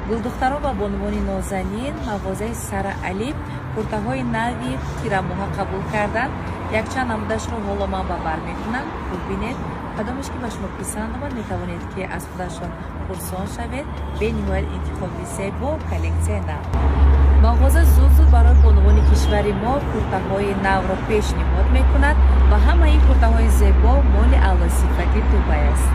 Гулдухтарон ва бонувони нозанин, мағозаи Сара Али куртаҳои нави тирамоҳа қабул карданд. Якчанд намудашро ҳоло ман ба бар мекунам. Бубинед, кадомеш ки ба шумо писанд омад, метавонед, ки аз худашон пурсон шавед. Бениҳоят интихоби зебо, коллексияи нав. Мағоза зуд-зуд барои бонувони кишвари мо куртаҳои навро пешниҳод мекунад ва ҳамаи куртаҳои зебо моли аълосифати Дубай аст.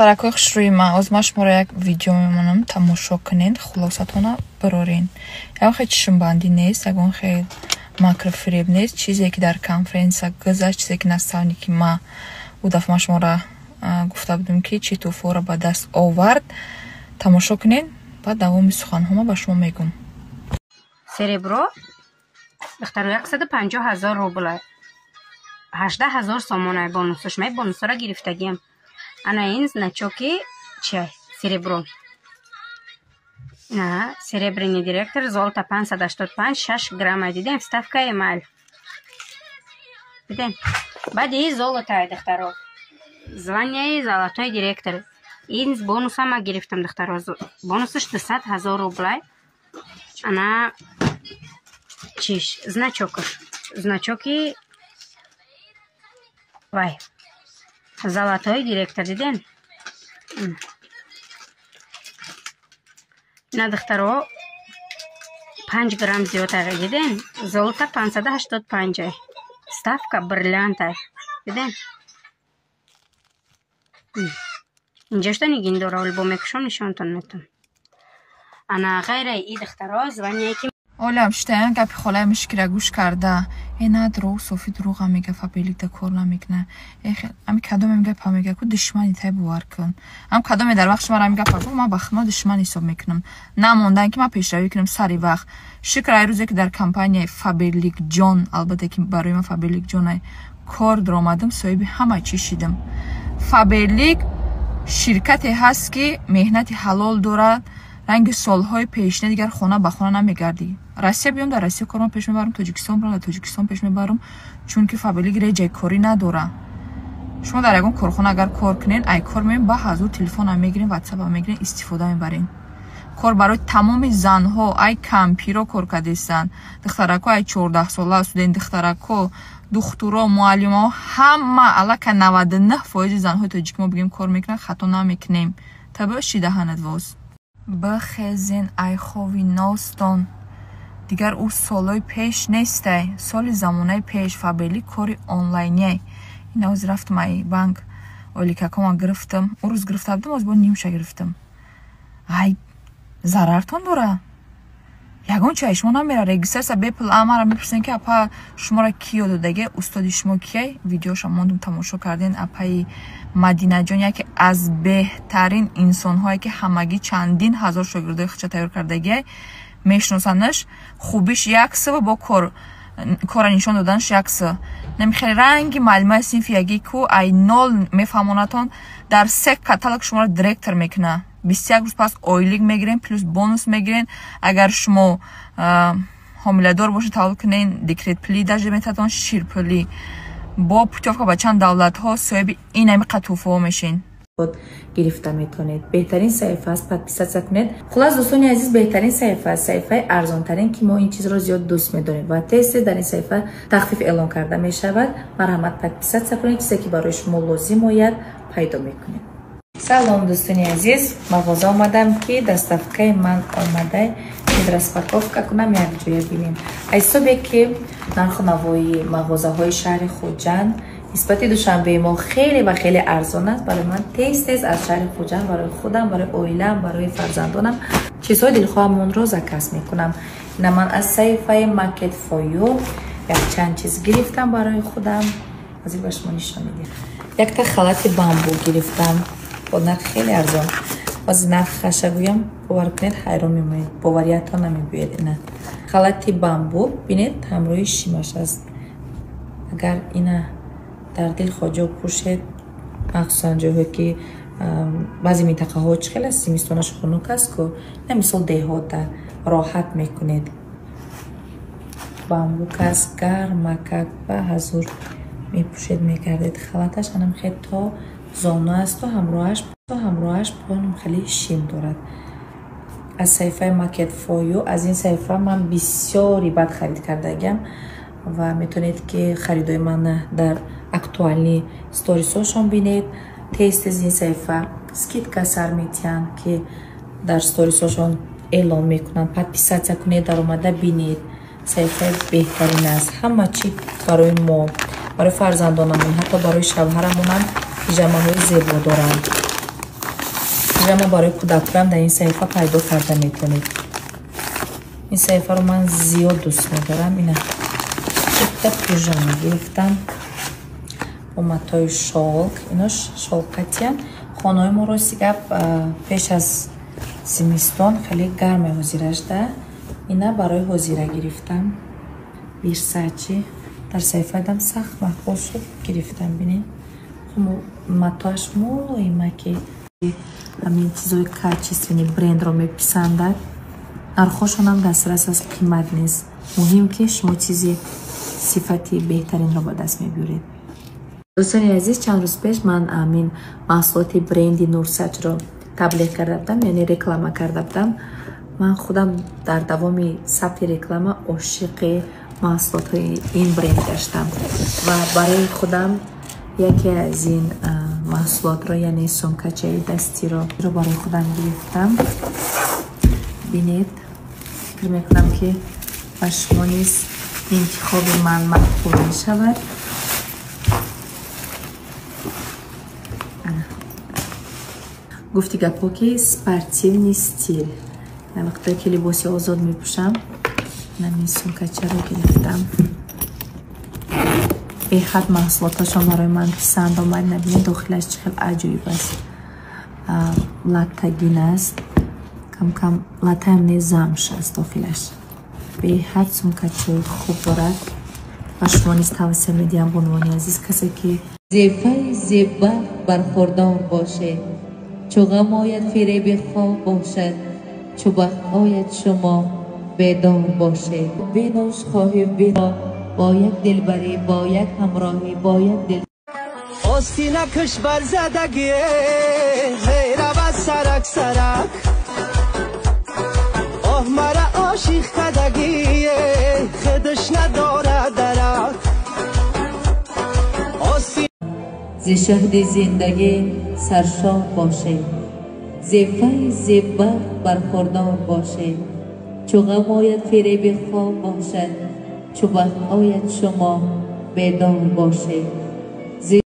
Духтаракҳои хушрӯи ман, ҳозир ман шуморо як видео мемонам, тамошо кунед, хулосатона бирорен. Ягон хел чишмбандӣ нест, ягон хел макрфиреб нест. Чизе ки дар конференсия гузашт, чизе ки наставники ма ӯ дафъа ман шуморо гуфта будем, ки чӣ тӯҳфаро ба даст овард, тамошо кунед, баъд давоми суханҳома ба шумо мегӯм. Серебро духтаро 150 000 рубл, 18 000 сомона бонусаш. Ман бонусро гирифтагиам. Ана ин значоки чай серебро. На, серебряный директор, золото 585, 6 грамм, дидем, вставка эмаль. Дидем. Баъд и золото духтаро. Звание золотой директор. Ин бонуса ма гирифтам, духтаро. Бонусаш 200 000 рублай. Ана чиш, значокаш. Значоки вай. Золотой директор, диден? На духтаро 5 грамм зиёд диден? Золото 585. Ставка бриллианта. Диден? Инҷошта нигин дора, бо мекушон нишонтон метон. Ана ғайра и духтаро звание ки Олям шитаян гапи холаи мушкира гӯш карда. Э, на дурӯғ, софи дурӯға мега, Фаберликда кор намекуна. Э, ами кадоме гапа мега, ку душмани тай, бовар кун. Ам кадоме дар вақт шумара ами гапа гуфт, ман ба худма душман ҳисоб мекунам. Намондан ки ман пешравӣ кунам сари вақт. Шукр, ай рӯзе ки дар компанияи Фаберлик ҷон, албатта ки барои ман Фаберлик ҷонай, кор даромадам, соҳиби ҳама чиз шидам. Фаберлик ширкате ҳаст, ки меҳнати ҳалол дорад. Ранги солҳои пешина дигар хона ба хона намегардӣ. Россия биём, дар Россия корма пеш мебарам, Тоҷикистон бирам, дар Тоҷикистон пеш мебарам, чунки Фаберлик реҷаи корӣ надора. Шумо дар ягон корхона агар кор кунед, ай кор меем, ба ҳазур телефонам мегирем, ватсапам мегирем, истифода мебарем. Кор барои тамоми занҳо, ай кампиро кор кардестанд, духтарако ай 14-сола, студент духтарако, духтуро, муаллимао, ҳама. Аллакай 99% занҳои тоҷики мо бигем кор мекунанд, хато намекунем. Таба шидаҳанад воз. Бихезен ай хови ностон, дигар ӯ солҳои пеш нестай, соли замонаи пеш. Фаберлик кори онлайнияй. Ин ҳоз рафтам ай банк, ойликакома гирифтам. Ӯ рӯз гирифта будам, ҳоз бо нимша гирифтам. Ай зарартон дора, ягон чай шумо намера, регистрация бепул. Амара мепурсен, ки апа, шуморо ки ёд додаге, устоди шумо кияй? Видеоша мондум, тамошо карден. Апаи Мадинаҷон яке аз беҳтарин инсонҳое, ки ҳамагӣ чандин ҳазор шогирдои худша тайёр кардагиай, мешиносанаш. Хубиш як сива бо кор. Кора нишон доданаш якса. Намихеле ранги маълимаи синфи яги ку ай нол мефаҳмонатон, дар се каталог шуморо директор мекуна. 21 рӯз пас ойлик мегирен, плюс бонус мегирен. Агар шумо ҳомиладор бошед, таваллуд кунен, декрет пулӣ даже метатон, ширпулӣ, бо путёвка ба чанд давлатҳо. Соҳиби ин ами қатуфаҳо мешин. Гирифта метавонед. Беҳтарин саҳифа аст, подписаться кунед. Хулас, дӯстони азиз, беҳтарин саҳифа аст, саҳифаи арзонтарин, ки мо ин чизро зиёд дӯст медорем ва тез тез дар ин саҳифа тахфиф эълон карда мешавад. Марҳамат, подписаться кунед, чизе ки барои шумо лозим ояд, пайдо мекунед. Салом, дӯстони азиз! Мағоза омадам, ки доставкаи ман омада, распаковка кунам, якҷоя бинем. Аз ҳисобе ки нарху навои мағозаҳои шаҳри Хуҷанд нисбати Душанбеи мо хеле ва хеле арзон аст, барои ман тез тез аз шаҳри Хуҷанд барои худам, барои оилаам, барои фарзандонам чизҳои дилхоҳамонро заказ мекунам. Ина ман аз саҳифаи Market for You якчанд чиз гирифтам барои худам, аз ин ба шумо нишон медиҳам. Якта халати бамбу гирифтам бо нарх хеле арзон. Ҳозир нархаша гӯям, бовар кунед, ҳайрон мемонед, бовариятон намебиёед. Ина халати бамбу, бинед, ҳамроҳи шимаш аст. Агар ина дар дил хоҷо пӯшед, махсусан ҷойҳое ки баъзе минтақаҳо чӣ хел аст, зимистонаш хунук аст ку, на мисол деҳота, роҳат мекунед. Бамбук аст, гармакак, ба ҳазур мепӯшед, мегардед. Халаташ анам хел то зону асту ҳамроҳаш понам хеле шим дорад. Аз саҳифаи Market for You. Аз ин саҳифа ман бисёри бад харид кардагиам ва метавонед, ки харидои ман дар актуальный сторисҳошон бинед. Тез тез ин саҳифа скидка сар метиҳанд, ки дар сторисҳошон эълон мекунанд. Подписаться кунед, даромада бинед. Саҳифаи беҳтарин аст. Ҳама чи барои мо, барои фарзандонамон, ҳатто барои шавҳарамонам пижамаҳои зебо доранд. Пижама барои кӯдакоям дар ин саҳифа пайдо карда метавонед. Ин саҳифаро ман зиёд дӯст медорам. Ина якта пижама гирифтам бо матои шёлк. Ино шёлкатиян. Хонаҳои мо, рости гап, пеш аз зимистон хеле гарме ҳозирашда. Ина барои ҳозира гирифтам. Версачи дар саҳифаам сахт маъқул шуд, гирифтам. Бинед, матоаш мулоима, ки ҳамин чизои качественный брендро меписандад. Нархошонам дастрас аст, қимат нест. Муҳим, ки шумо чизи сифати беҳтаринро ба даст мебиёред. Дӯстони азиз, чанд рӯз пеш ман ҳамин маҳсулоти бренди Нурсачро таблиғ карда будам, яъне реклама карда будам. Ман худам дар давоми сабти реклама ошиқи маҳсулотҳои ин бренд гаштам ва барои худам яке аз ин маҳсулотро, яъне сумкачаи дастиро барои худам гирифтам. Бинед, фикр мекунам, ки ба шумо низ интихоби ман маъқул мешавад. Гуфти гапҳо, ки спортивный стиль, вақте ки либоси озод мепӯшам, намин сумкачаро гирифтам. Беҳад маҳсулоташон барои ман писанд омад. Набинед, дохилаш чӣ хел аҷоиб аст. Латтагин аст, камкам латтаам не, замш аст дохилаш. Беҳад сумкачаи хуб дорад ва шумо низ тавсия медиҳам, бонувони азиз, касе ки Зебаи зеба бархӯрдор бошед, чу ғам ояд, фиреби хоб бошад, чу бахт ояд, шумо бедор бошед. Бинӯш хоҳӣ бино бо як дилбарӣ, бо як ҳамроҳӣ, бо як дил. Остинакаш барзадагӣ меравад сарак сарак, оҳ, мара ошиқ кардагӣ, худаш надорад дарак. Зи шаҳди зиндагӣ саршор бошед, зи файзи бахт бархӯрдор бошед, чу ғам ояд, фиреби хоб бошад, чу бахт ояд, шумо бедор бошед.